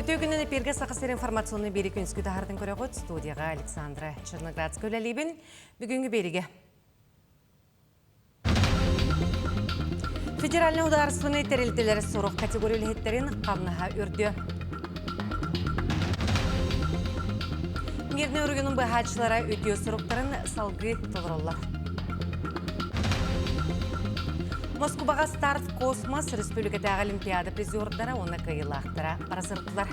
Үтүө күнүн эпиргэ Саха сирин информационный биэри күнүскү таһаартын көрөҕүт. Студияға Александра Черноградская үлэлиибин. Бүгүҥҥү биэригэ Федеральный ударственный тэрилтэлэр сорох категория үлэһиттэрин хамнаһа үрдүө. Мирный оройуонун быһааччылара үтүө суруктарын салгыы толороллор. Москубаҕа Старт Космос республикатааҕы олимпиада призердара уонна кыайыылаахтара бара сырыттылар.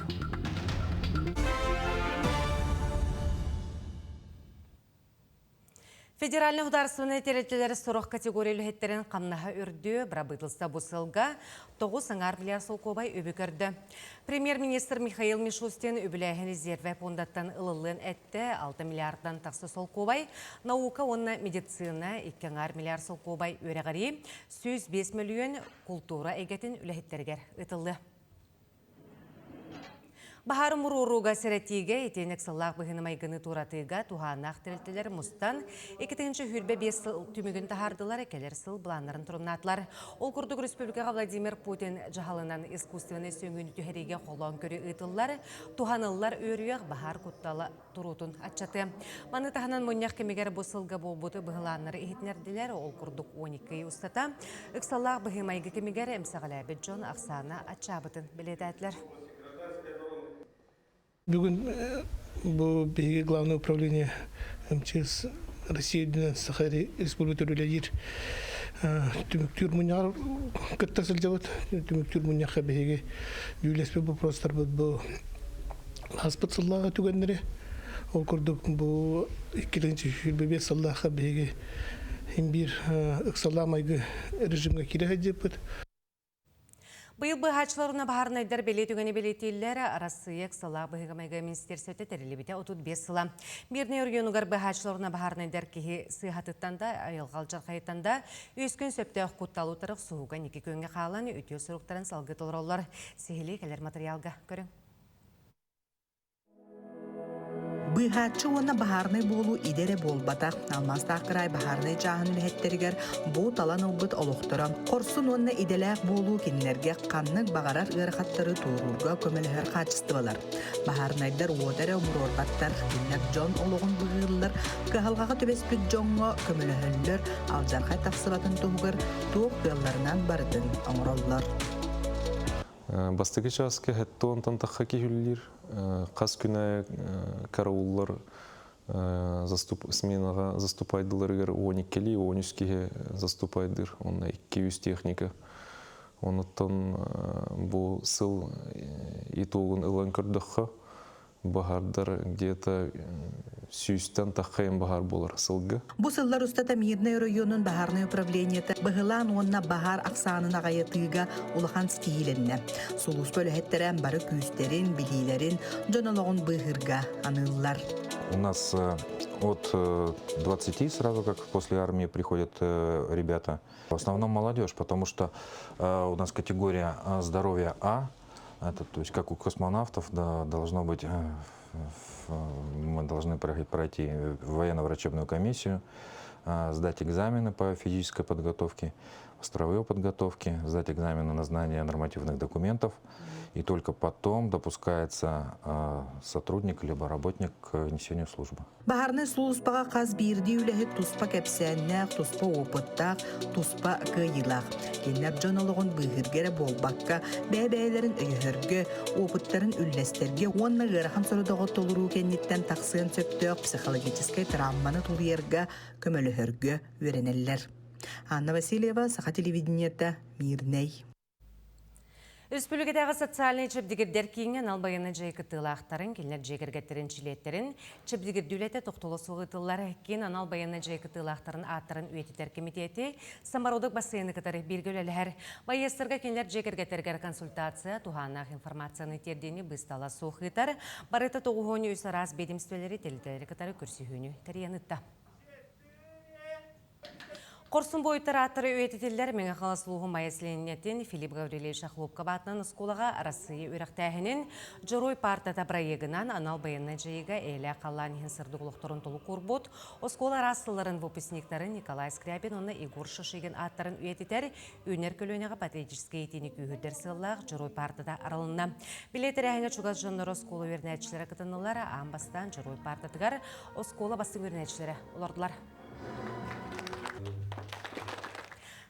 Федеральнай судаарыстыбаннай тэрилтэлэр сорох категория үлэһиттэрин хамнаһа үрдүө, бырабыыталыста бу сылга 9,5 миллиард солкуобай үбү көрдө. Премьер-министр Михаил Мишустин үбүлээһин резервэ пуондаттан ылыллыан эттэ, 6 миллиардтан тахса солкуобай, наука уонна медицина 2,5 миллиард солкуобай үөрэҕирии, 105 мөлүйүөн култуура эйгэтин үлэһиттэригэр ыытыллыа. Баһаар умуруорууга сэрэтиигэ итиэннэ ыксаллаах быһыыны-майгыны туоратыыга туһааннаах тэрилтэлэр мустан 2025 сыл түмүгүн таһаардылар, кэлэр сыл былааннарын торумнаатылар. Ол курдук республикаҕа Владимир Путин дьаһалынан искусственнай сөҥүүнү түһэриигэ холоон көрүү ыытыллар, туһаныллар үөрүйэх баһаар куттала туруутун аччатыа. Маны таһынан мунньах кэмигэр бу сылга буолбут быһылааннары иһитиннэрдилэр. Ол курдук 12 ый устата ыксаллаах быһыы-майгы кэмигэр эмсэҕэлээбит дьон ахсаана аччаабытын бэлиэтээтилэр. Бүгүн бу биһиги главное управление МЧС Россия үрдүнэн Саха Республиката үлэлиир түмүктүүр мунньаҕар кытта сылдьабыт. Түмүктүүр мунньахха биһиги дьүүллэспит вопростарбыт бу Ааспыт сыллааҕы түгэннэри, ол курдук бу 2025 сыллаахха биһиги син биир ыксалаах майгы режимҥэ киирэ сылдьыппыт. Быйыл быыһааччылар уонна баһаарынайдар бэлиэ түгэни бэлиэтииллэр. Арассыыйа ыксалаах быһыыга-майгыга министиэристибэтэ тэриллибитэ 35 сыла. Мирнэй оройуонугар быыһааччылар уонна баһаарынайдар киһи сыыһатыттан да, айылҕа алдьархайыттан да үс күн сөптөөх куттал утары охсуһууга инники күөҥҥэ хаалан үтүө суруктарын салгыы толороллор. Сиһилии кэлэр матырыйаалга көрүҥ. Быыһааччы уонна баһаарынай буолуу идэ эрэ буолбатах. Алмаастаах кыраай баһаарынай чааһын үлэһиттэригэр бу талан ылбыт олохторо. Хорсун уонна идэлээх буолуу кинилэргэ ханнык баҕарар ыарахаттары туоруурга көмөлөһөр хаачыстыбалар. Баһаарынайдар уота эрэ умуруорбаттар, кинилэр дьон олоҕун быыһыыллар, кыһалҕаҕа түбэспит дьоҥҥо көмөлөһөллөр, алдьархай тахсыбатын туһугар туох кыалларынан барытын оҥороллор. Бастакы чааска хэттуонтан тахха киһиллиир. Хас күн аайы карауллар сменаҕа заступайдыларыгар 12-ли, 13 киһи заступайдыр, онно 200 техника. Онуттан бу сыл итогун ылан көрдөххө, баһаардар где-то сүүстэн таххайын баһаар буолар сылга. Бу сыллар устата Мирнэй оройуонун баһаарнай управлениета быһылаан уонна баһаар ахсаанын аҕайатыыга улахан ситиһиилэннэ. Сулууспа үлэһиттэрэ бары күүстэрин, билиилэрин дьон олоҕун быыһыырга аныыллар. У нас от 20 сразу как после армии приходят ребята. В основном молодежь, потому что у нас категория здоровья А, это, то есть как у космонавтов, да, должно быть, мы должны пройти военно-врачебную комиссию, сдать экзамены по физической подготовке, строевой подготовке, сдать экзамены на знание нормативных документов, и только потом допускается сотрудник либо работник к несению службы. Баһаарынай сулууспаҕа хас биирдии үлэһит туспа кэпсээннээх, туспа опыттаах, туспа кыайыылаах. Кинилэр дьон олоҕун быыһыырга эрэ буолбакка, бэйэ-бэйэлэрин өйөһөргө, опыттарын үллэстэргэ уонна ыарахан сорудоҕу толоруу кэнниттэн тахсыан сөптөөх психологическай травманы тулуйарга көмөлөһөргө үөрэнэллэр. Анна Васильева, Саха телевидениета, Мирнэй. Республикатааҕы социальнай чэбдигирдэр кииҥҥэ анал байыаннай дьайыы кыттыылаахтарын, кинилэр дьиэ кэргэттэрин чилиэттэрин чэбдигирдии үлэтэ тохтоло суох ыытыллар. Киин анал байыаннай дьайыы кыттыылаахтарын ааттарын үйэтитэр кэмитиэти Самородок бассейны кытары бииргэ үлэлэһэр. Байыастарга кинилэр дьиэ кэргэттэригэр консультация, туһааннаах информацияны тиэрдиини быыстала суох ыытар. Барыта 93 араас биэдэмистибэлэри, тэрилтэлэри кытары көрсүһүүнү тэрийэн ыытта. Хорсун буойуттар ааттара үйэтитиллэр Мэҥэ Хаҥалас улууһун Майа сэлиэнньэтин Филипп Гаврильевич Охлопков аатынан оскуолаҕа Арассыыйа үөрэхтээһинин Дьоруой паартата бырайыагынан анал байыаннай дьайыыга эйэлээх халлаан иһин сырдык олохторун толук уурбут оскуола араас сылларын выпускниктарын Николай Скрябин уонна Егор Шишигин ааттарын үйэтитэр үүнэр көлүөнэҕэ патриотическай иитиини күүһүрдэр сыаллаах Дьоруой паартата арылынна. Билиэ тэрээһиҥҥэ чугас дьонноро оскуола үөрэнээччилэрэ кытыннылар, аан бастаан Дьоруой паартатыгар оскуола бастыҥ үөрэнээччилэрэ олордулар.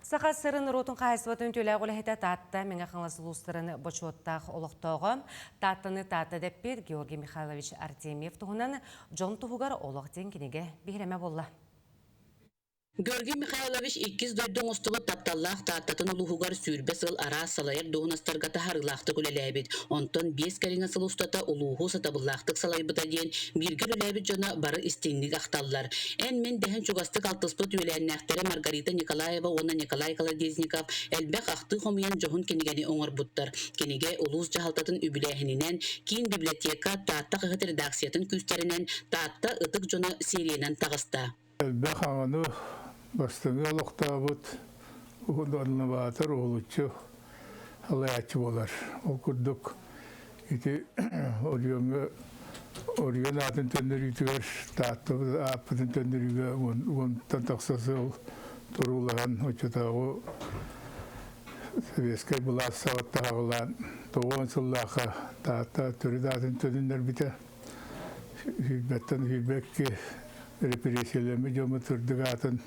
Саха сирин норуотун хаһаайыстыбатын үтүөлээх үлэһитэ Таатта Мэҥэ Хаҥалас улуустарын бочуоттаах олохтооҕо Тааттаны Таатта дэппит Георгий Михайлович Артемьев туһунан Дьон туһугар олох диэн кинигэ биһирэмэ буолла. Георгий Михайлович иккис дойду оҥостубут тапталлаах Тааттатын улууһугар 20 сыл араас салайар дуоһунастарга таһаарыылаахтык үлэлээбит. Онтон биэс кэриҥэ сыл устата улууһу сатабыллаахтык салайбыта диэн бииргэ үлэлээбит дьоно бары истиҥник ахталлар. Эн-мин дэһэн чугастык алтыспыт үөлээннээхтэрэ Маргарита Николаева уонна Николай Колодезников элбэх ахтыы хомуйан дьоһун кинигэни оҥорбуттар. Кинигэ улуус дьаһалтатын үбүлээһининэн, киин библиотека Таатта хаһыат редакциятын күүстэринэн Таатта ытык дьоно сериянан таҕыста. Элбэх аҕаны бастыҥы олохтообут уһун инноватор уһулуччу салайааччы буолар. Ол курдук ити Орионҥа Орион аатын төннөрүүтүгэр Таатта ааппытын төннөрүүгэ уонтан тахса сыл туруулаһан оччотооҕу советскай былаас саҕаттан аҕылаан тоҕуон сыллаахха Таатта төрүт аатын төнүннэрбитэ. Сүүрбэттэн сүүрбэкки репрессиялэммит дьоммут сырдык аатын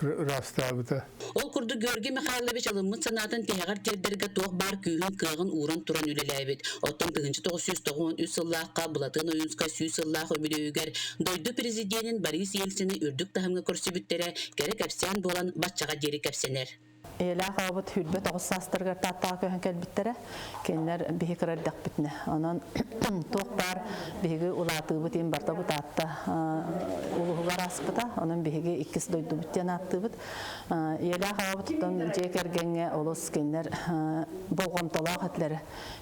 ыраастаабыта. Ол курдук Георгий Михайлович ылыммыт санаатын тиһэҕэр тиэрдэргэ туох баар күүһүн-кыаҕын ууран туран үлэлээбит. Оттон 1993 сыллаахха Былатыан Ойуунскай 100 сыллаах үбүлүөйүгэр дойду президенин Борис Ельцини үрдүк таһымҥа көрсүбүттэрэ кэрэ кэпсээн буолан баччаҕа диэри кэпсэнэр. Ийэлээх аҕабыт 29 саастарыгар Тааттаҕа көһөн кэлбиттэрэ. Кинилэр биһи кыра эрдэхпитинэ. Онон туох баар биһиги улаатыыбыт иһин барыта бу Таатта улууһугар ааспыта. Онон биһиги иккис дойдубут диэн ааттыыбыт. Ийэлээх аҕабыт оттон дьиэ кэргэҥҥэ олус кинилэр болҕомтолоох этилэр.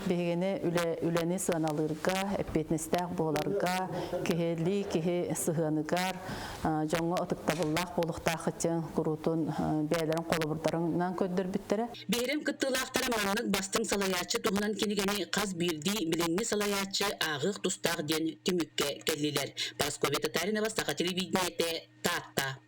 Биһигини үлэ, үлэни сыаналыырга, эппиэтинэстээх буоларга, киһилии киһи сыһыаныгар, дьоҥҥо ытыктабыллаах буолуохтааххыт диэн куруутун бэйэлэрин холобурдарынан көрдөрбүттэрэ. Биһирэм кыттыылаахтара маннык бастыҥ салайааччы туһунан кинигэни хас биирдии билиҥҥи салайааччы ааҕыах тустаах диэн түмүккэ кэллилэр. Парасковья Татаринова, Саха телевидениетэ, Таатта.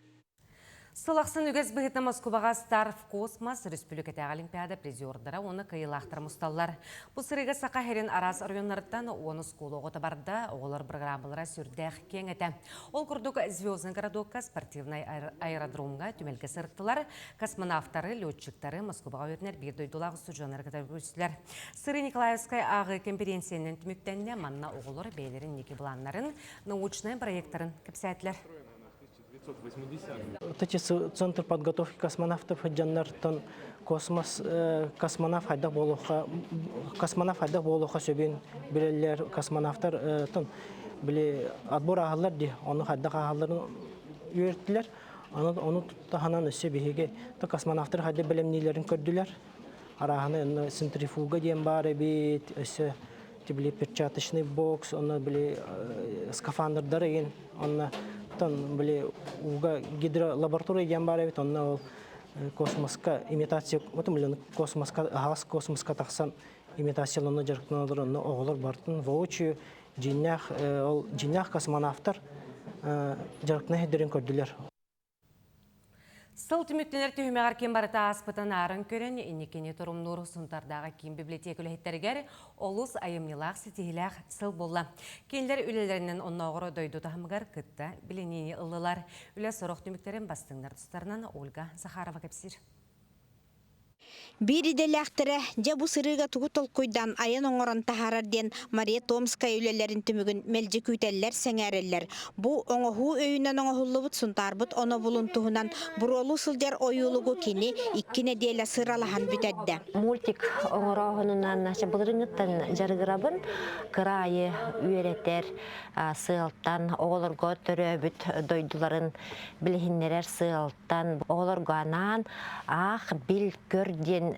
Сыл ахсын үгэс быһыытынан Москубаҕа Star в космос республикатааҕы олимпиада призердара уонна кыайыылаахтара мусталлар. Бу сырыыга Саха сирин араас оройуоннарыттан 10 оскуола оҕото барда, оҕолор программалара сүрдээх киэҥ этэ. Ол курдук Звездный городокка спортивнай аэродромҥа түмэлгэ сырыттылар, космонавтары, летчиктары Москубаҕа үөрэнэр биир дойдулаах устудьуоннары кытары көрүстүлэр. Сырыы Николаевскай ааҕыы кэмпириэнсийэнэн түмүктэннэ, манна оҕолор бэйэлэрин инники былааннарын, научнай проектарын кэпсээтилэр. Центр подготовки космонавтов дьоннортон космос космонавт хайдах буолуохха космонавт хайдах буолуохха сөбүн билэллэр космонавтар били отбор ааһаллар дии ону хайдах ааһалларын үөртүлэр ону ону таһынан өссө биһиги космонавтар хайдах бэлэмнииллэрин көрдүлэр арааһаны центрифуга диэн баар эбит өссө били перчаточный бокс онно били скафандрдар игин онно тон били ууга гидролаборатория диэн баар эбит онно ол космоска имитация вот космоска аһаҕас космоска тахсан имитацияланна дьарыктаналар онно оҕолор бартын воочию дьиҥнээх ол дьиҥнээх космонавтар дьарыктана сирдэрин көрдүлэр. Сыл түмүктэнэр түһүмэҕэр ким барыта ааспытын ааран көрөн, инникини торумнуур Сунтардааҕы киин библиотека үлэһиттэригэр олус айымньылаах, ситиһиилээх сыл буолла. Кинилэр үлэлэринэн оннооҕор дойду таһымыгар кытта билиниини ыллылар. Үлэ сорох түмүктэрин бастыҥнар тустарынан Ольга Захарова кэпсиир. Биир идэлээхтэрэ дьэ бу сырыыга тугу толкуйдаан айан оҥорон таһаарар диэн Мария Томская үлэлэрин түмүгүн мэлдьи күүтэллэр, сэҥээрэллэр. Бу оҥоһуу өйүнэн оҥоһуллубут Сунтаарбыт онобулун туһунан буруолуу сылдьар ойуулугу кини икки нэдиэлэ сыралаһан бүтэрдэ. Мультик оҥорооһунунан былырыҥҥыттан дьарыгырабын. Кыраайы үөрэтэр сыалтан оҕолорго төрөөбүт дойдуларын билиһиннэрэр сыалтан оҕолорго анаан Аах, бил, көр диэн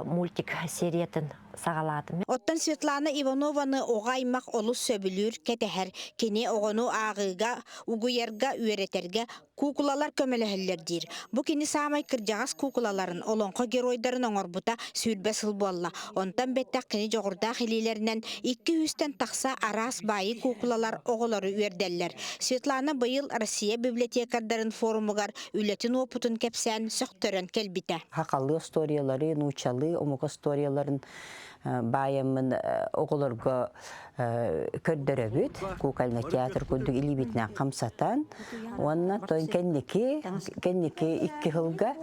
мультик сериятын саҕалаатым. Оттон Светлана Иванованы оҕо аймах олус сөбүлүүр, кэтэһэр. Кини оҕону ааҕыыга, угуйарга, үөрэтэргэ куукулалар көмөлөһөллөр диир. Бу кини саамай кырдьаҕас куукулаларын, олоҥхо геройдарын оҥорбута 20 сыл буолла. Онтон бэттэх кини дьоҕурдаах илиилэринэн 200-тэн тахса араас баайыы куукулалар оҕолору үөрдэллэр. Светлана быйыл Россия библиотекардарын форумугар үлэтин уопутун кэпсээн сөхтөрөн кэлбитэ. Хахалыы историялары, нуучалыы омук историяларын баайаммын оҕолорго көрдөрөбүт. Кукольный театр курдук илиибитинэн хамсатан уонна тон кэнники кэнники икки сылга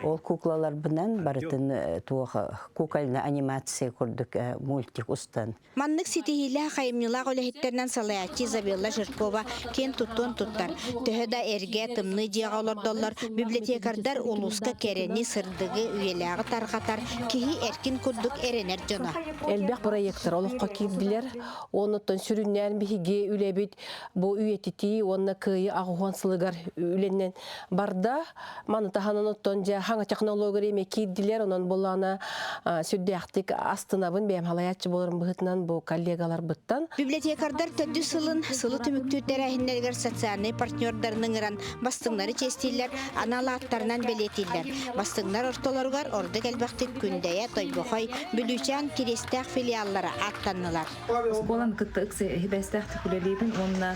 ол куклаларбынан барытын туох кукольная анимация курдук мультик устан. Маннык ситиһиилээх айымньылаах үлэһиттэринэн салайааччы Изабелла Жиркова киэн туттуон туттар. Төһө да эргэ, тымныы дьиэҕэ олордоллор, библиотекардар улууска кэрэни, сырдыгы, үйэлээҕи тарҕатар, киһи эркин курдук эрэнэр дьоно. Элбэх проектар олоххо киирдилэр. Онуттан сүрүннээн биһиги үлэбит бу үйэтитии уонна кыайыы аҕыһуон сылыгар үлэнэн барда. Маны таһынан оттон дьэ хаҥа технология эмиэ киирдилэр, онон буллаҕына сүрдээхтик астынабын бэйэм халайааччы буоларым быһыытынан бу коллегаларбыттан. Библиотекардар төрдүс сылын сылы түмүктүүр тэрээһиннэригэр социальнай партнердарын ыҥыран бастыҥнары чиэстииллэр, анал ааттарынан бэлиэтииллэр. Бастыҥнар ортолоругар ордук элбэхтик Күндэйэ, Тойбохой, Бүлүүчээн, Кириэстээх филиаллара ааттаннылар. Оскуоланы кытта ыкса эһибээстээхтик үлэлиибин уонна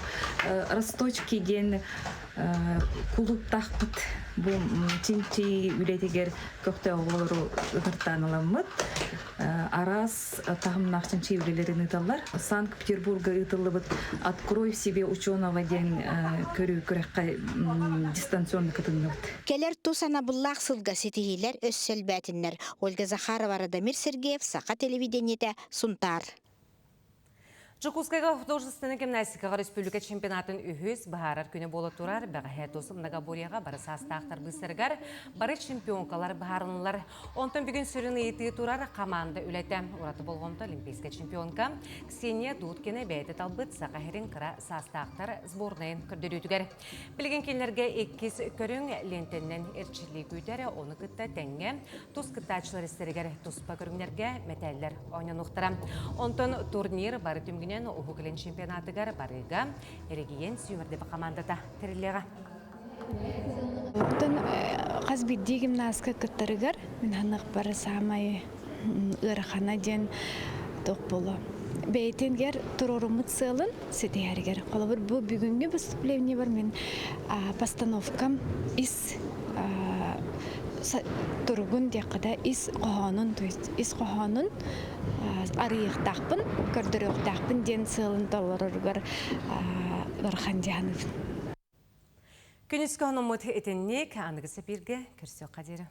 Росточки диэн Кулууптаахпыт бу чинчийии үлэтигэр көхтөөх оҕолору ыҥыртаан ыламмыт араас таһымнаах чинчийии үлэлэрин ыыталлар. Санкт-Петербурга ыытыллыбыт «Открой в себе ученого» диэн көрүү күрэххэ дистанционно кытынныбыт. Кэлэр тус анабыллаах сылга ситиһиилэр өссө элбээтиннэр. Ольга Захарова, Радомир Сергеев, Саха телевидениетэ, Сунтаар. Дьокуускайга художественнай гимнастикаҕа республика чемпионатын үһүс быһаарар күнэ буола турар. Бэҕэһээ тус многоборьеҕа бары саастаахтар быыстарыгар бары чемпионкалар быһаарыллар. Онтон бүгүн сүрүн ыйытыы турар команда үлэтэ. Ураты болҕомто олимпийскай чемпионка Ксения Дудкина бэйэтэ талбыт Саха сирин кыра саастаахтар сборнайын көрдөрүүтүгэр. Билигин кинилэргэ иккис көрүҥ лиэнтэннэн эрчиллии күүтэр, ону кытта тэҥҥэ тус кыттааччылар истэригэр туспа көрүҥнэргэ мэтээллэр оонньонуохтара. Онтон турнир бары түмүгүнэн Уһук Илин чемпионатыгар барыыга эрэгийиэн сүүмэрдэбэ хамаандата тэриллиэҕэ. Оттон хас биирдии гимнастка кыттарыгар мин ханыахпар саамай ыарахана диэн туох буолуо. Бэйэтигэр туруоруммут сыалын ситиһэригэр. Холобур, бу бүгүҥҥү выступлениебар мин постановкам ис туругун диэххэ да ис хоһоонун, то есть ис хоһоонун арыйыахтаахпын, көрдөрүөхтээхпин диэн сыалын толороругар ыарахан дьаһанабын. Күнүскү хономмут итинник аныгы сэпииргэ көрсүөххэ диэри.